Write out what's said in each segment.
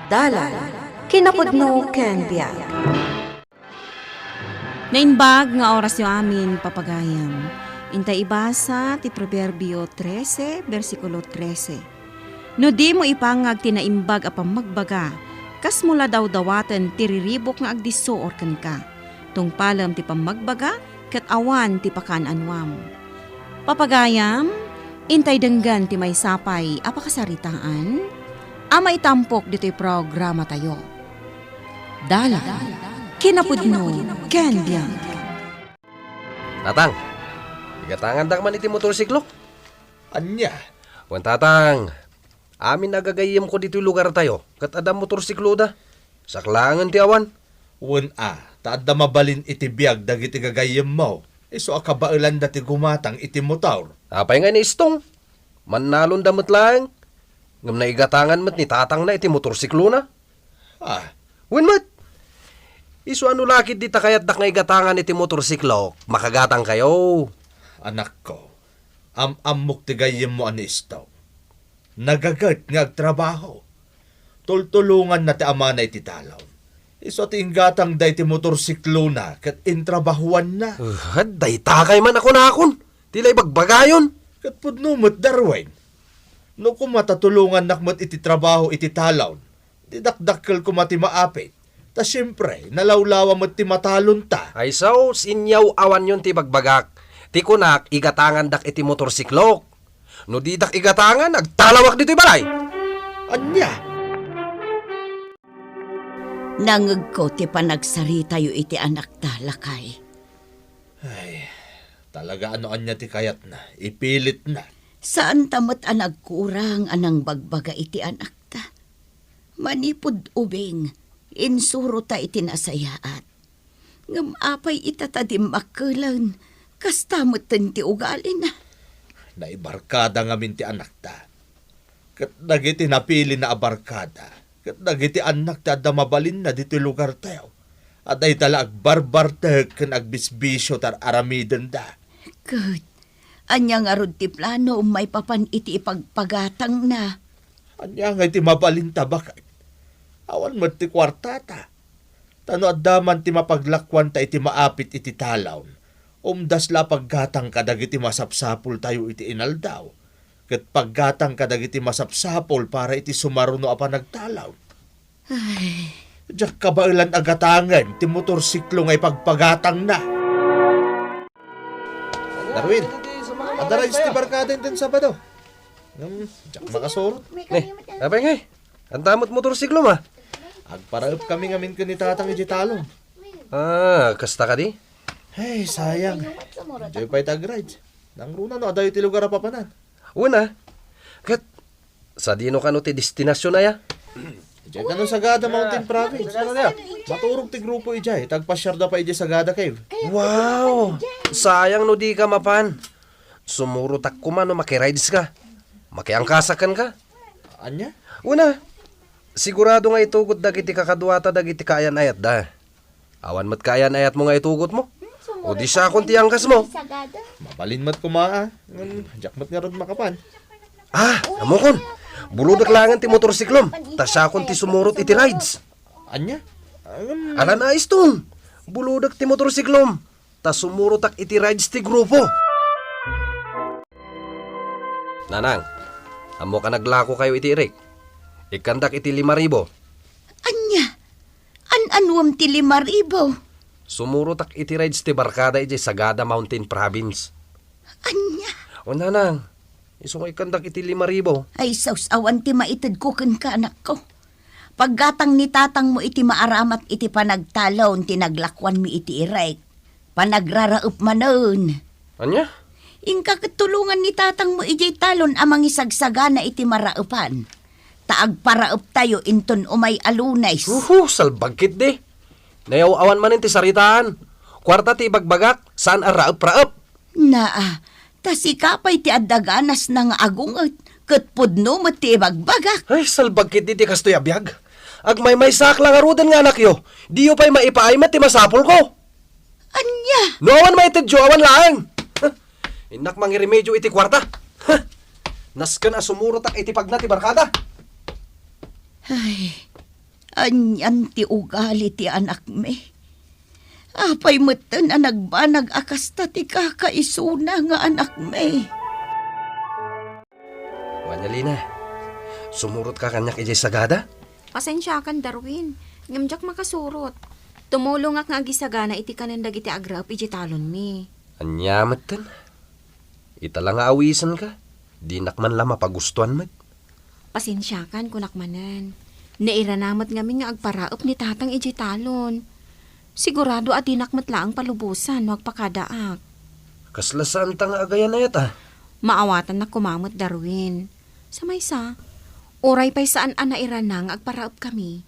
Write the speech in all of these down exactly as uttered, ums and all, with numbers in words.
Dalan, kinapudno ken biag. Naimbag nga orasyo amin, papagayam. Intay ibasa ti Proverbio trese, bersikulo trese. No dimo ipangag ti naimbag a pammagbaga, kasmo la dawdawaten ti riribuk nga agdissuor kenka. Tungpalem ti pammagbaga ket awan ti pakaan-anuam. Papagayam, intay denggen ti maysa pay a pakasaritaan a maitampok ditoy programatayo. Dalan, kinapudno, ken biag. Tatang, igatangandak man iti motorsiklo? Ania? Wen, Tatang, amin a gagayyemko ditoy lugartayo, ket adda motorsikloda. Siak laengen ti awan. Wen a, ta adda mabalin iti biag dagiti gagayyemmo, isu a kabaelanda ti gumatang iti motor. Apay ngay ni Istong? Mannalonda met laeng, ngem naigatangan met ni tatangna iti motorsiklona. Ah. Wen met, isu a no la ketdi ta kayatdak nga igatangan iti motorsiklok, makagatangkayo. Anakko, am-ammok ti gayyemmo a ni Istong. Nagaget nga agtrabaho. Tultulonganna ti amana iti talon. Isu ti inggatangda iti motorsiklona ket intrabahuanna. Uh, dayta kay man a kunakon, ti la ibagbagayon. Ket pudno met, Darwin. No koma ta tulongannak met iti trabaho iti talon, di dakdakkel koma ti maapit. Ta siempre, nalawlawa met ti matalonta. Ay sus, inyaw-awanyon ti ibagbagak. Ti kunak, igatangandak iti motorsiklok. No didak igatangan, agtalawak ditoy balay. Ania? Nangegko ti panagsaritayo iti anakta, lakay. Ay, talaga, ano ania ti kayatna, ipilitna. Saanta met a nagkurang a nangbagbaga iti anakta. Manipud ubing, insurota iti nasayaat. Ngem apay ita ta dimmakkelen, kasta metten ti ugalina. Naibarkada ngamin ti anakta. Ket dagiti napilina a barkada, ket dagiti annak ti adda mabalinna ditoy lugartayo, a dayta la agbarbartek ken agbisbisio ti ar-aramidenda. Ket ania ngarud ti plano maipapan iti ipagpagatangna? Ania ngay ti mabalinta, baket? Awan met ti kuartata. Ta no adda man ti mapaglakuanta iti maapit iti talon, umdas la a paggatang kadagiti masapsapultayo iti inaldaw, ket paggatang kadagiti masapsapul para iti sumaruno a panagtalon. Ay. Diak kabaelan a gatangen ti motorsiklo nga ipagpagatangna. Darwin, adda rides ti barkada inton Sabado. Hmm, diak makasurot. Ne, apay ngay? Anta met motorsiklo, ma? Agparaep kami ngamin ken ni Tatang iti talon. Ah, kasta kadi? Hey, sayang. Diay pay ta agrides. Nangruna no adayo ti lugar a papanan. Una, ket sadino kano ti destinasyon aya? Diay kano Sagada Mountain Province. Maturog ti grupo idiay, ta agpasiarda pay idiay Sagada Cave. Wow! Sayang no dika mapan. Sumurotak koma no makirides ka. Makiangkasak kenka. Ania? Una, sigurado nga itugot dagiti kakaduata dagiti kaayan-ayatda. Awan met kaayan-ayatmo nga itugotmo. O di siakon ti angkasmo. Mabalin met koma, a. Ngem, diak met ngarud makapan. Ah, ammokon. Bulodek laengen ti motorsiklom. Ta siakon ti sumurot iti rides. Ania? Ngem, alan a Istong. Bulodek ti motorsiklom. Ta sumurotak iti rides ti grupo. Nanang, ammok a naglakokayo iti irik. Ikkandak iti lima ribu. Ania? An-anuam ti lima ribu? Sumurotak iti rides ti barkada idiay Sagada Mountain Province. Ania? O, nanang, isu nga ikkandak iti lima ribu. Ay, sus, awan ti maitedko kenka, anakko. Paggatang ni tatangmo iti maaramat iti panagtalon ti naglakuanmi iti irik. Panagraraep manen. Ania? Inka ket tulongan ni tatangmo idiay talon a mangisagsagana iti maraepan. Ta agparaeptayo inton umay a Lunes. Uhu, salbag ketdi. Nayaw-awan manen ti saritaan. Kuarta ti ibagbagak, saan a raep-raep. Naa, ta sika pay ti adda ganasna nga agunget, ket pudno met ti ibagbagak. Ay, salbag ketdi ti kastoy a biag. Agmaymaysaak la ngaruden nga anakyo, diyo pay maipaay met ti masapulko. Ania? No awan maitedyo, awan laeng. Huh? Innak mangiremedio iti kuarta. Huh? Nasken a sumurotak iti pagna ti barkada. Ay, Anian ti ugali ti anakmi? Apay metten a nagbanag a kasta ti kakaisuna nga anakmi? Wen, Lina, sumurotka kaniak idiay sagada? Pasensiakan, Darwin, ngem diak makasurot. Tumulongak nga agisagana iti kanen dagiti agraep idiay talonmi. Ania metten? Ita la nga awisenka, dinak man la mapagustuan met. Pasensiakan, kunak manen. Nairana met ngamin nga agparaep ni Tatang idiay talon. Sigurado a dinak met laeng palubosan no agpakadaak. Kasla saanta nga agayan-ayat a? Maawatannak koma met, Darwin. Sa maysa, uray pay saan a nairana nga agparaepkami,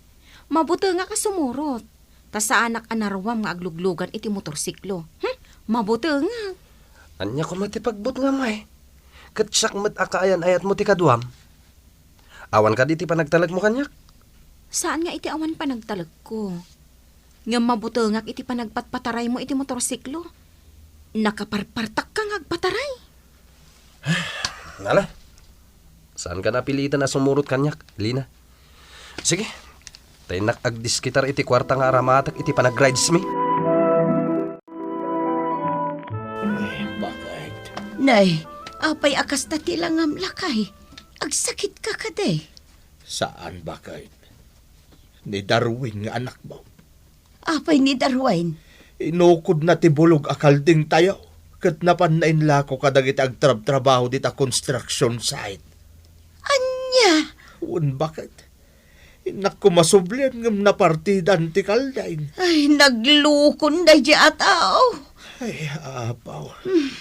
mabutengak a sumurot. Ta saanak a naruam nga agluglugan iti motorsiklo. Hm? Mabutengak. Ania koma ti pagbutngam, ngay? Ket siak met a kaayan-ayatmo ti kaduam. Awan kadi ti panagtalekmo kaniak? Saan nga iti awan panagtalekko. Ngem mabutengak iti panagpatpataraymo iti motorsiklo. Nakaparpartakka nga agpataray. Ala, saanka napilitan a sumurot kaniak, Lina. Sige, ta innak agdiskitar iti kuarta nga aramatek iti panagridesmi. Ay, bakit? Nay, apay a kasta ti langam, lakay? Agsakitka kadi? Saan, bakit? Ni Darwin nga anakmo. Apay ni Darwin? Inukodna ti bulog a kaldingtayo, ket napanna inlako kadagiti agtrabtrabaho dita construction site. Ania? Wen, bakit? Innak koma sublian ngem napartidan ti kalding. Ay, naglukon daydi a tao. Ay, apaw. Hmm.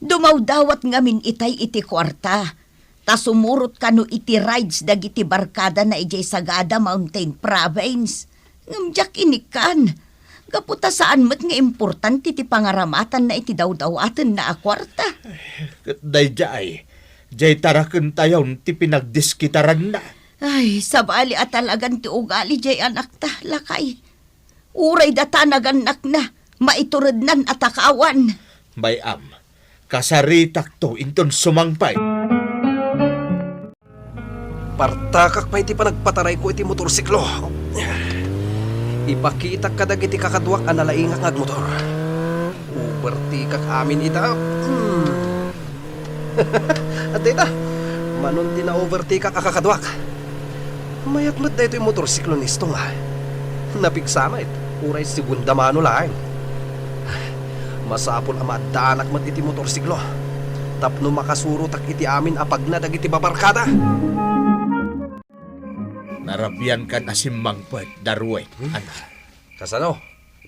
Dumawdawat ngamin itay iti kuarta. Ta sumurot kano iti rides dagiti barkadana idiay Sagada Mountain Province. Ngem diak inikkan. Gapu ta saan met nga importante ti pangaramatanna iti dawdawatenna a kuarta. Ket daydiay, diay tarakentayon ti pinagdiskitaranna. Ay, sabali a talagan ti ugali diay anakta, lakay. Uray data nagannakna, maiturednan a takawan. Bay-am, kasaritakto inton sumangpet. Partakak pay ti panagpatarayko iti motorsiklo. Ipakitak kadagiti kakaduak a nalaingak nga agmotor. Overtakak amin ita. Hmm. Adda ita, manon ti na-overtakak a kakaduak. Mayat met daytoy motorsiklo ni Istong, a. Napigsa met, uray segunda mano laeng. Masapul a maaddaanak met iti motorsiklo tapno makasurotak iti amin a pagna dagiti babarkada. Narabiankan a simmangpet, Darwin. Hmm? Ana? Kasano?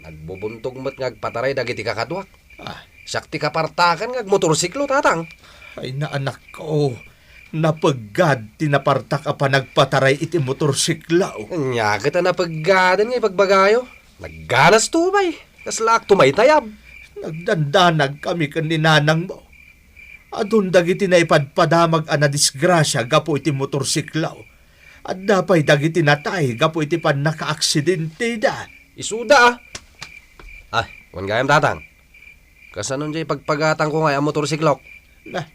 Nagbubuntog met nga agpataray dagiti kakaduak. Ah. Siak ti kapartakan nga agmotorsiklo, Tatang. Ay, naanakko. Napeggad ti napartak a panagpataray iti motorsiklo. Ania ket a napeggadan nga ibagbagayo? Nagganasto pay. Kaslaak tumaytayab. Nagdandanag kami ken ni nanangmo. Adun dagiti naipadpadamag a nadisgrasia gapu iti motorsiklo. Adda pay dagiti natay gapu iti pannakaaksidenteda. Isuda, a. Ah, wen gayam, Tatang. Kasano diay pagpagatangko ngay a motorsiklok? Na,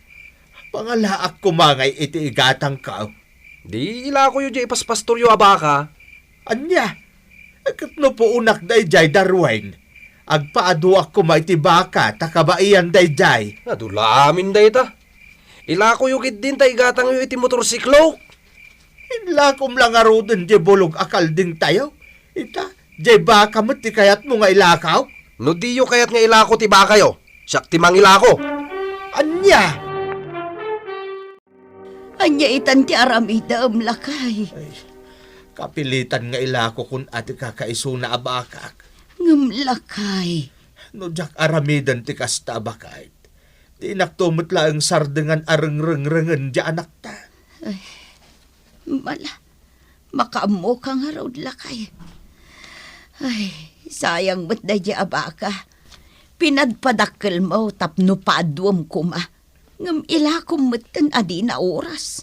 pangalaak koma ngay iti igatangko. Di ilakoyo diay ipaspastoryo a baka. Ania? Ket no puonak daydiay, Darwin, agpaaduak koma iti baka ta kabaian daydiay. Adu la amin dayta. Ilakoyo ketdin ta igatangyo iti motorsiklo. Inlakom la ngaruden diay bulog a kaldingtayo. Ita, diay baka met ti kayatmo nga ilakaw? No diyo kayat nga ilako ti bakayo, siak ti mangilako. Ania? Ania itan ti aramidem, lakay? Ay, kapilitan nga ilako kun ati kakaisuna a bakak. Ngem, lakay. No diak aramiden ti kasta a baket, dinakto met laeng sardengan a rengrengrengen diay anakta. Ay, mala, makaammoka ngarud, lakay. Ay, sayang met daydiay a baka. Pinadpadakkelmo tapno paaduem koma. Ngem ilakom metten a dina oras.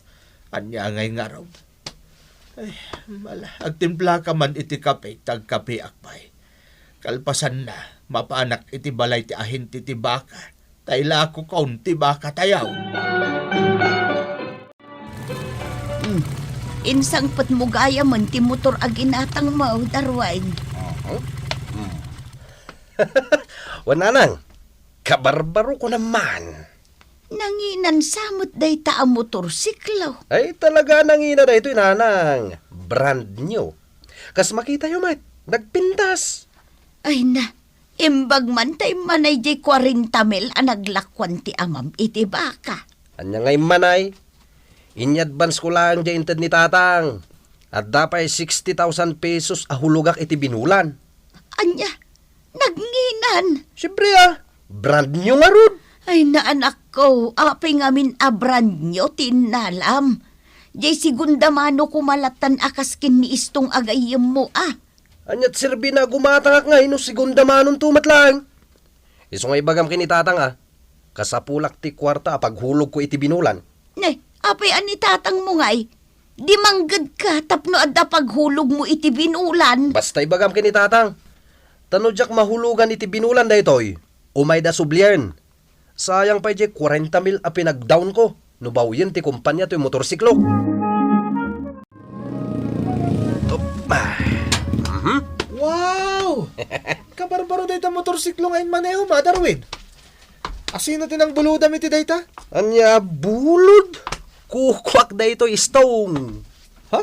Ania ngay ngarud? Ay, mala, agtimplaka man iti kape, ta agkapeak pay. Kalpasanna, mapanak iti balay ti ahente ti baka, ta ilakokon ti bakatayo. Hmm. Insangpetmo gayamen ti motor a ginatangmo, Darwin. Mhm. Hmm. Wen, Nanang, kabarbarokon a man. Nanginan sa met dayta a motorsiklo. Ay, talaga nangina daytoy, Nanang. Brand new. Kas makitayo met, nagpintas. Ay na, imbag man ta immanay diay kwarenta mil a naglakuan ti amam iti baka. Ania nga immanay? Ini-advance ko laeng diay inted ni Tatang. Adda pay sixty thousand pesos a hulogak iti binulan. Ania? Nagnginan? Siempre, ah. Brand new ngarud. Ay, naanakko, apay ngamin a brand new ti innalam? Diay segunda mano koma lattan a kas ken ni Istong a gayyemmo, ah. Aniat serbina a gumatangak ngay no segunda manonto met laeng? Isu nga ibagam ken ni Tatang a, kasapulak ti kuarta a paghulogko iti binulan. Ne, apay a ni Tatangmo ngay? Di manggedka tapno adda paghulogmo iti binulan? Basta ibagam ken ni Tatang. Ta no diak mahulogan iti binulan daytoy, umayda sublian. Sayang pay diay kwarenta mil a pinagdown ko no bawiyen ti kompania toy motorsiklok. Op. Mhm. Wow! Kabarbaro dayta motorsiklo nga immanehom, Darwin. Asino ti nangbulodam iti dayta? Ania a bulod? Kukuak daytoy, Istong. Ha?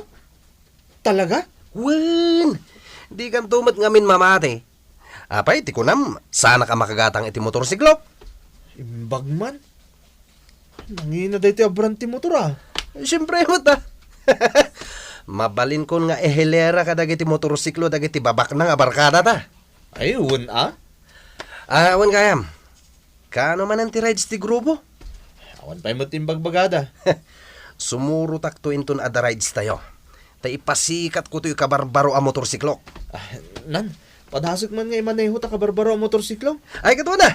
Talaga? Wen, dikanto met ngamin mamati. Apay, ti kunam, saanak a makagatang iti motorsiklok? Imbag man. Nangina daytoy a brand ti motor, ah. Siempre met, ah. Mabalinkon nga ihilera kadagiti motorsiklo dagiti babaknang a barkadata. Ay, wen, ah. Ah, wen gayam. Kaano manen ti rides ti grupo? Awan pay met ti imbagbagada. Sumurotakto inton adda rides tayo. Ta ipasikatko toy kabarbaro a motorsiklok. Ah, nan, padasek man nga imaneho ta kabarbaro a motorsiklo? Ay, ket wen a.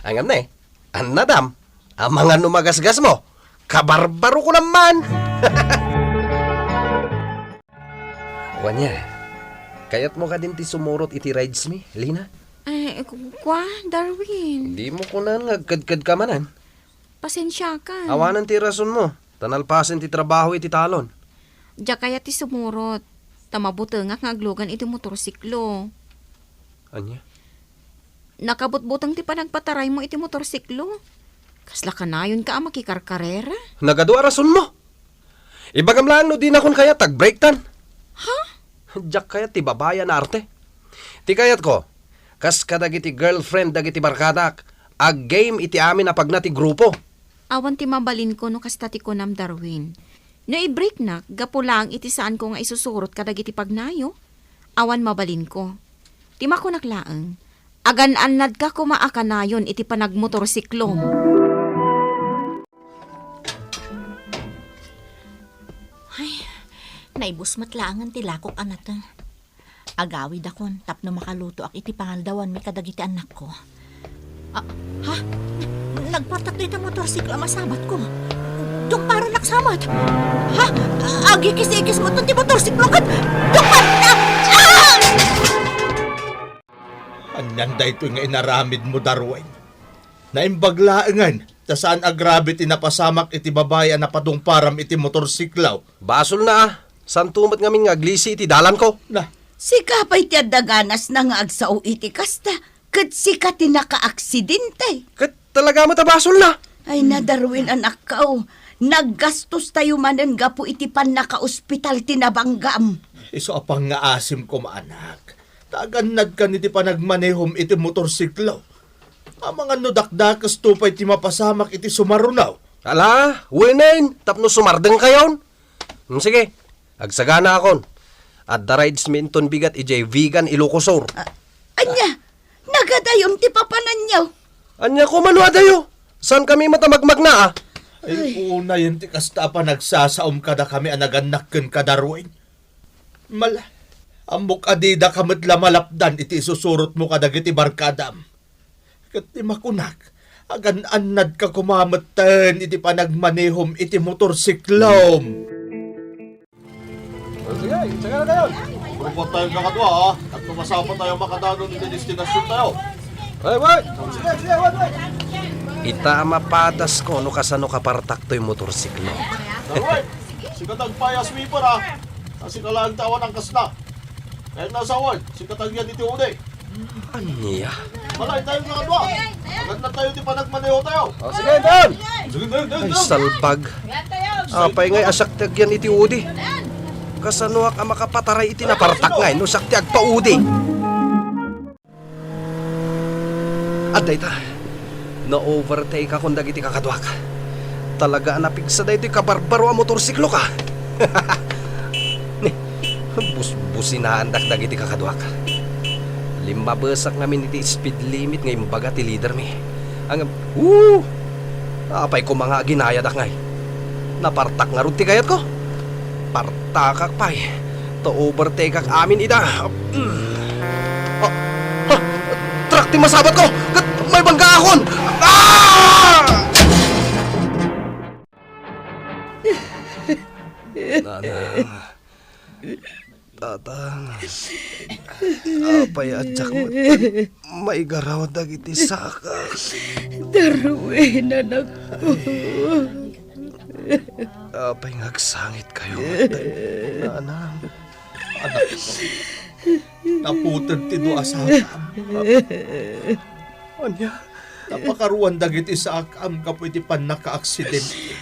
Ngem ne, annadam, amangan no magasgasmo. Kabarbarokon a man. Wen a, kayatmo kadin ti sumurot iti rides mi, Lina? Ay, ku-, kua, Darwin. Dimo kunan nga agkedkedka manen? Pasensiakan. Awanen ti rasonmo, ta nalpasen ti trabaho iti talon. Diak kayat ti sumurot, ta mabutengak nga aglugan iti motorsiklo. Ania? Nakabutbuteng ti panagpataraymo iti motorsiklo. Kasla kanayonka a makikarkarera? Nagadu a rasonmo. Ibagam laeng no dinakon kayat ta agbrake-tan. Ha? Diak kayat ti babai a naarte. Ti kayatko, kas kadagiti girlfriend dagiti barkadak, ag-game iti amin a pagna ti grupo. Awan ti mabalinko no kasta ti kunam, Darwin. No ibreaknak, gapu laeng iti saanko nga isusurot kadagiti pagnayo, awan mabalinko. Ti makunak laeng, agan-annadka koma a kanayon iti panagmotorsiklom. Ay, naibus met laengen ti lakok a nateng. Agawidakon tapno makalutoak iti pangaldawanmi kadagiti annakko. Ah, ha? Nagpartak dayta motorsiklo a masabatko. Dungparannak sa met. Ha? Agikis-ikis met ti motorsiklo ket dungparannak! Ah! Anian daytoy nga inaramidmo, Darwin? Naimbag laengen ta saan a grabe ti napasamak iti babai a napadungparam iti motorsiklo. Basolna a, saanto met ngamin nga aglisi iti dalanko. Na. Sika pay ti adda ganasna nga agsao iti kasta, ket sika ti nakaaksidente. Ket talaga met a basolna. Ay na, Darwin, anakko, naggastostayo manen gapu iti pannakaospital ti nabanggam. Isu a pangngaasim koma, anak, ta agannadkan iti panagmanehom iti motorsiklo. Amangan no dakdakesto pay ti mapasamak iti sumaruno. Ala, wenen, tapno sumardengkayon. Hmm, sige, agsaganaakon. Adda rides mi inton bigat idiay Vigan, Ilocos Sur. Ah, ania, nagadayon ti papananyo? Ania koma no adayo? Saan kami met a magmagna, ah? Ay, ay, unayen ti kasta a panagsasaom kadakami a nagannak kenka, Darwin. Mala, ammok a didaka met la malapdan iti isusurotmo kadagiti barkadam. Ket ti makunak, agan-annadka koma metten iti panagmanehom iti motorsiklom. O, sige, sige na kayo. Purpot tayo kakadwa, ha? At tumasapa tayo makadanon iti destinasyon tayo. Ay, wait! Sige, sige, wait, wait! Ita a mapadasko no kasano kapartak toy motorsiklo. Alright. Katagpay a sweeper, a. Kasi kalaag tawan ang kasla. Kaya nasawad, si katagyan iti udi. Ania? Malay tayo nga kadwa. Agad na tayo ti panagmaneho tayo. O, sige, Don! Sige, Don, Don, Ay, Don. Salbag. Apay ngay a siak ti agyan iti udi? Kasanoak a makapataray iti napartak ngay no siak ti agpaudi? Adda ita, na-overtake akon dagiti kakaduak. Talaga a napigsa daytoy kabarbaro a motorsiklo ka. Ni, busbusinaandak dagiti kakaduak. Limmabesak ngamin iti speed limit nga imbaga ti leader mi. Ang, uh, apay koma nga aginayadak ngay. Napartak ngarud ti kayatko. Partakak pay. Ta overtake-ak amin ida. Mm. Ah, ha? Truck ti masabat ko! Ket maibangga akon! Ah! Nanang. Tatang. Apay a diak met maigaraw dagiti saka. Darwin, anakko. Apay nga agsangit kayo, Nanang? Anak, naputeg ti dua sakam. Ania? Napakaruan dagiti sakam gapu iti pannakaaksidente.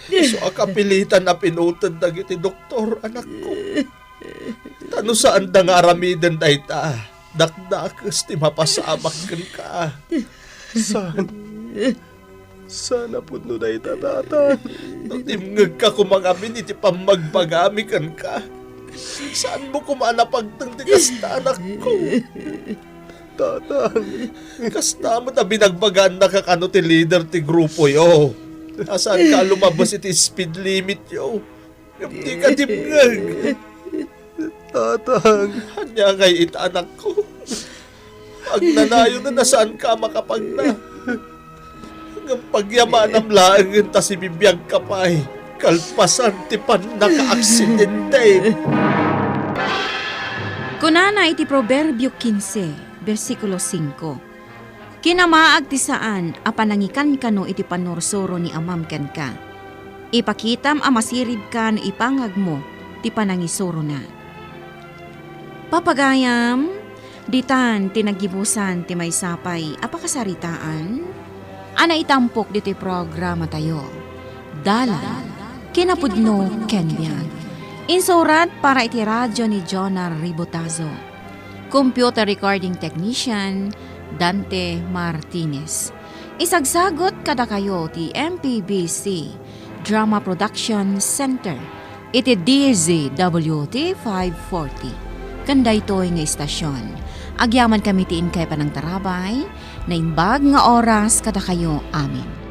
Isu a kapilitan a pinuted dagiti doktor, anakko. Ta no saanda nga aramiden dayta, dakdakes ti mapasamak kenka. Saan? Saan a pudno dayta, Tatang? No dimngegka koma ngamin iti pammagbagami kenka, saanmo koma a napagteng ti kasta, anakko. Tatang. Kasta met a binagbagaannaka kano ti leader ti grupoyo. A saanka a lumabes iti speed limityo. Ngem dika dimngeg. Tatang. Ania ngay ita, anakko? Agnanayon a saanka a makapagna. Ngem pagyamanam laengen ta sibibiagka pay kalpasan ti pannakaaksidente. Kunana iti Proverbio kinse, bersikulo singko, "Kinamaag ti saan a panangikankano iti pannursuro ni amam kenka. Ipakitam a masiribka no ipangagmo ti panangisurona." Papagayam, ditan ti naggibusan ti maysa pay a pakasaritaan a naitampok ditoy programatayo, Dalan, Kinapudno ken Biag. Insurat para iti radio ni Jonah Ribotazo. Computer recording technician, Dante Martinez. Isagsagut kadakayo ti M P B C Drama Production Center iti D Z W T five forty. Ken daytoy nga istasyon, agyamankami ti inkay panangtarabay, naimbag nga oras kadakayo amin.